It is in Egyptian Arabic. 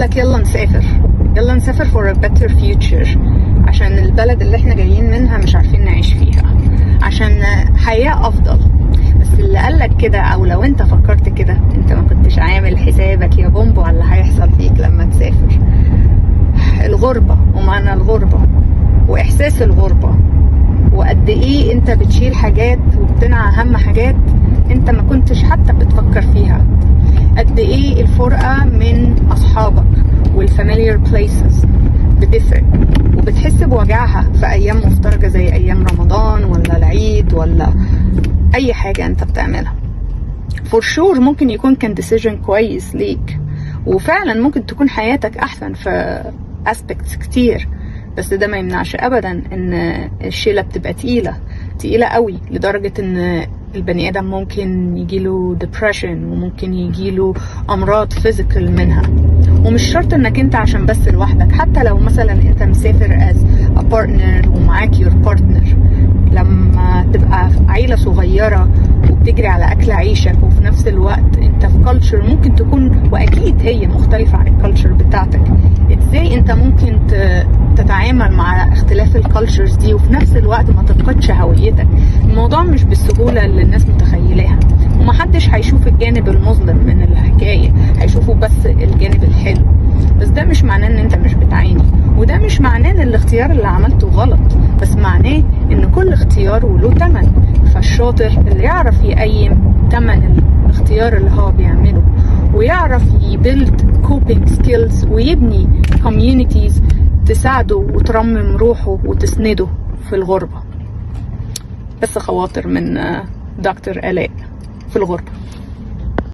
قالك يلا نسافر، يلا نسافر for a better future، عشان البلد اللي احنا جايين منها مش عارفين نعيش فيها، عشان حياة أفضل. بس اللي قالك كده، أو لو انت فكرت كده، انت ما كنتش عامل حسابك يا بومبو على اللي هيحصل فيك لما تسافر. الغربة ومعنى الغربة وإحساس الغربة، وقد إيه انت بتشيل حاجات وبتنعى هم حاجات انت ما كنتش حتى بتفكر فيها. قد ايه الفرقة من اصحابك وال familiar places بتفرق، وبتحس بوجعها في ايام مفترجة زي ايام رمضان ولا العيد ولا اي حاجة انت بتعملها. for sure ممكن يكون كان decision كويس ليك، وفعلا ممكن تكون حياتك احسن في aspects كتير، بس ده ما يمنعش ابدا ان الشيله بتبقى تقيله، تقيله قوي، لدرجه ان البني ادم ممكن يجيله depression وممكن يجيله امراض physical منها. ومش شرط انك انت عشان بس لوحدك، حتى لو مثلا انت مسافر as a partner ومعاك your partner، لما تبقى في عيلة صغيرة وبتجري على أكل عيشك، وفي نفس الوقت انت في culture ممكن تكون وأكيد هي مختلفة عن ال culture بتاعتك، ازاي انت ممكن تتعامل مع اختلاف ال cultures دي وفي نفس الوقت ما تفقدش هويتك؟ الموضوع مش بالسهولة اللي الناس متخيلاها، ومحدش هيشوف الجانب المظلم من الحكاية، هيشوفوا بس الجانب الحلو. بس ده مش معناه ان انت مش بتعاني، وده مش معناه ان الاختيار اللي عملته غلط، بس معناه ان كل اختيار وله تمن. فالشاطر اللي يعرف يقيم تمن الاختيار اللي هو بيعمله، ويعرف ي build coping skills ويبني communities تساعده وترمم روحه وتسنده في الغربة. بس خواطر من دكتور آلاء في الغربة.